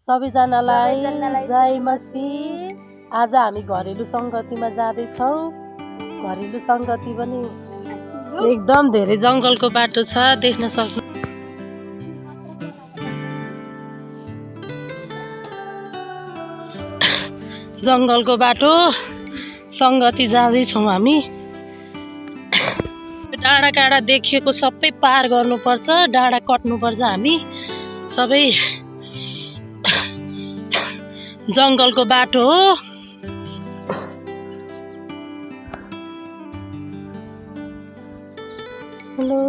सबैजनालाई जय मसीह। आज हामी घरेलु संगतिमा जाँदैछौँ। घरेलु संगति पनि एकदम धेरै जङ्गलको बाटो छ, देख्न सक्नु। जङ्गलको बाटो संगति जाँदैछौँ हामी। डाँडा काँडा देखिएको सबै पार गर्नुपर्छ, डाँडा कट्नुपर्छ हामी सबै। जङ्गलको बाटो हो। हेलो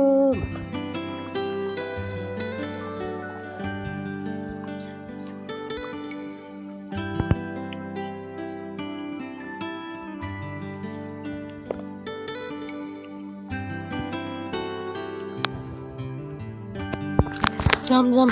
जम जम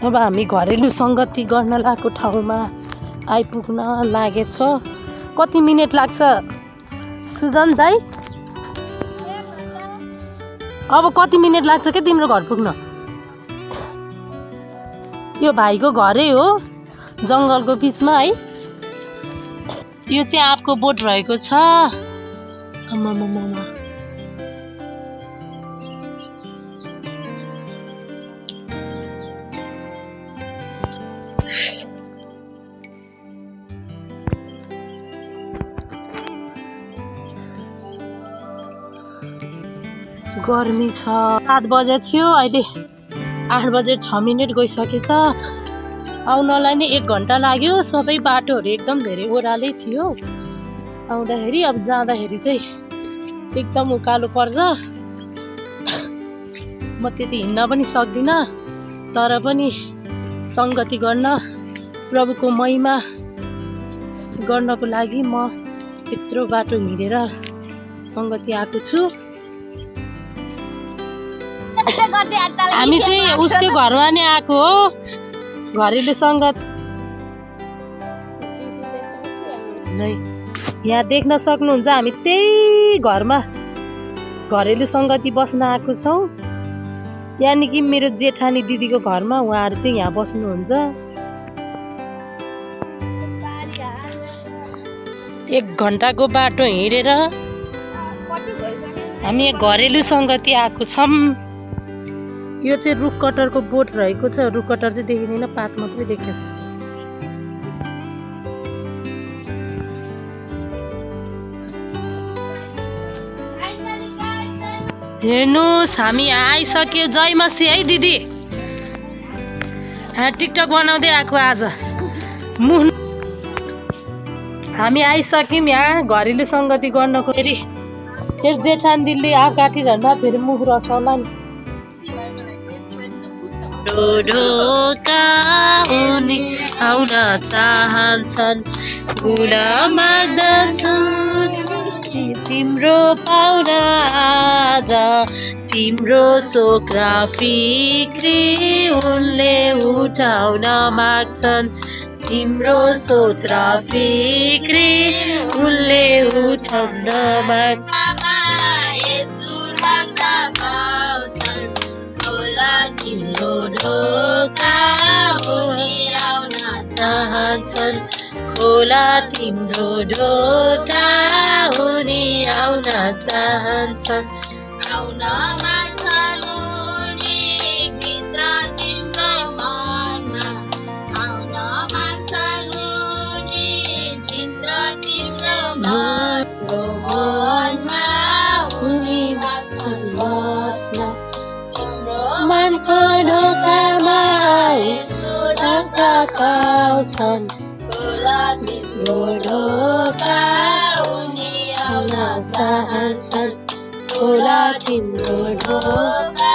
अब हामी घरेलु संगति गर्न लागेको ठाउँमा आइपुग्न लागेछ। कति मिनेट लाग्छ सुजन दाइ? अब कति मिनेट लाग्छ के तिम्रो घर पुग्न? यो भाइको घरै हो, जङ्गलको बिचमा है। यो चाहिँ आपको बोट रहेको छ। आमामामा गर्मी छ। 7 बजे थियो, अहिले 8 बजे 6 मिनेट गइसकेछ। आउनलाई नै 1 घन्टा लाग्यो। सबै बाटोहरू एकदम धेरै ओह्रालै थियो आउँदाखेरि। अब जाँदाखेरि चाहिँ एकदम उकालो पर्छ। म त्यति हिँड्न पनि सक्दिनँ, तर पनि संगति गर्न, प्रभुको महिमा गर्नको लागि म यत्रो बाटो हिँडेर संगति आएको छु। हामी चाहिँ उसको घरमा नै आएको हो, घरेलु संगत नै। यहाँ देख्न सक्नुहुन्छ हामी त्यही घरमा घरेलु संगति बस्न आएको छौँ। यानि कि मेरो जेठानी दिदीको घरमा उहाँहरू चाहिँ यहाँ बस्नुहुन्छ। 1 घन्टाको बाटो हिँडेर हामी घरेलु संगति आएको छौँ। यो चाहिँ रुख कटरको बोट रहेको छ। रुख कटर चाहिँ देखिँदैन, पात मात्रै देख्छ। हेर्नुहोस् हामी आइसक्यो। जय मसीह है दिदी। टिकटक बनाउँदै आएको आज। हामी आइसक्यौँ यहाँ घरेलु संगति गर्नको। फेरि जेठान दिदीले आफ काटिरहँदा फेरि मुख रसाउला नि। ढोका उनी आउन चाहन्छन्, फुला माग्दछन् तिम्रो पाउना आज। तिम्रो शोक र फिक्री उनले उठाउन माग्छन्, तिम्रो सोच र फिक्री उनले उठाउन माग्छन्। तिम्रो ढोका उनी आउन चाहन्छन्, खोला तिम्रो ढोका उनी आउन चाहन्छन्। आउन माग्छन् उनी भित्र तिम्रो मनमा, आउन माग्छन् उनी भित्र तिम्रो मनमा, उनी माग्छन् बस्न मनको ढोकामा। यसो ढकाउँछन्, खोला तिम्रो ढोका उनी आउन चाहन्छन्, खोला तिम्रो ढोका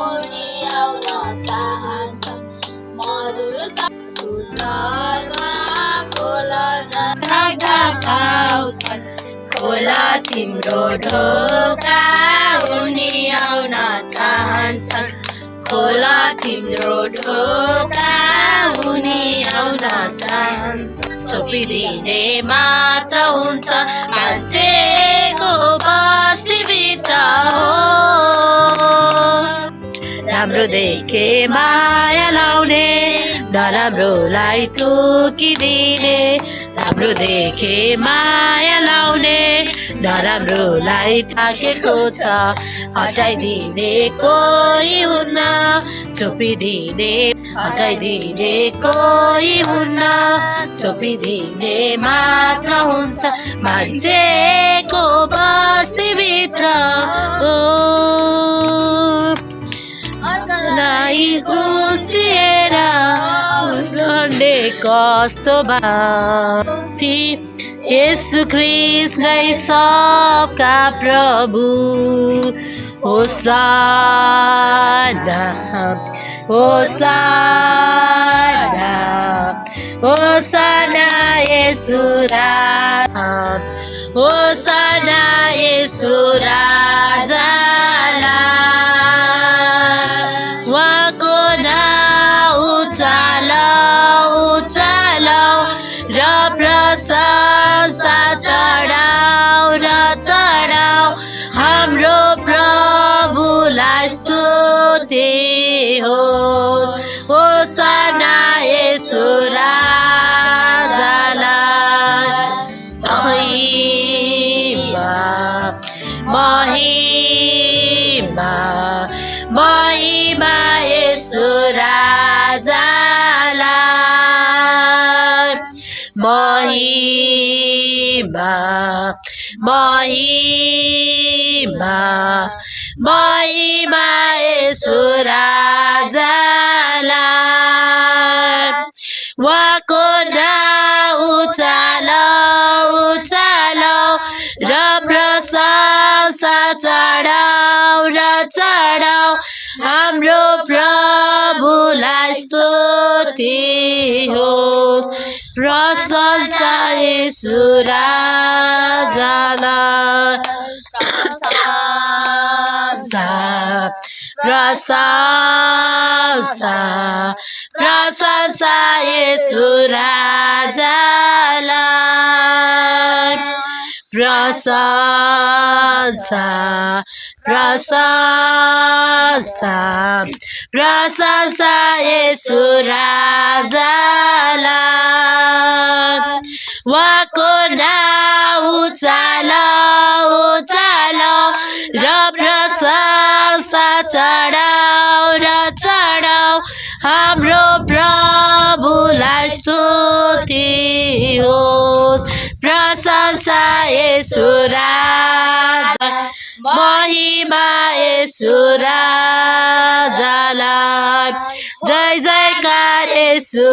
उनी आउन चाहन्छन् मधुर सुन्दरमा खोला ढाकाउँछन् खोला तिम्रो ढोका उनी आउन चाहन्छन् खोला तिम्रो ढोका उनी आउन चाहन्छन् छोपिदिने मात्र हुन्छ मान्छेको बस्तीभित्र हो राम्रो देखे माया लाउने नराम्रोलाई तोकिदिने राम्रो देखे माया लाउने नराम्रोलाई थाकेको छ हटाइदिने कोही हुन्न छोपिदिने हटाइदिने कोही हुन्न छोपिदिने मात्र हुन्छ मान्छेको बस्तीभित्र ओ अर्कालाई गुचिएर रहने कस्तो बाती येशू ख्रीष्ट नै सबका प्रभु होसाना होसाना होसाना येशू राजा होसाना येशू राजालाई उहाँको नाउँ उचालौ उचालौ र प्रशंसा चढाऊ र चढाऊ हाम्रो प्रभुलाई स्तुति होस् होसाना येशू राजालाई महिमा महिमा महिमा येशू राजालाई महिमा महिमा महिमा येशू राजालाई उहाँको नाउँ उचालौ उचालौ र प्रशंसा चढाऊ र चढाऊ हाम्रो प्रभुलाई स्तुति होस् प्रशंसा येशू राजालाई प्रशंसा प्रशंसा येशू राजालाई प्रशंसा प्रशंसा प्रशंसा येशू राजालाई उहाँको नाउँ उचालौ उचालौ र प्रशंसा चढाऊ र चढाऊ हाम्रो प्रभुलाई स्तुति होस् प्रशंसा येशू राजा महिमा येशू राजालाई जय जयकार येशू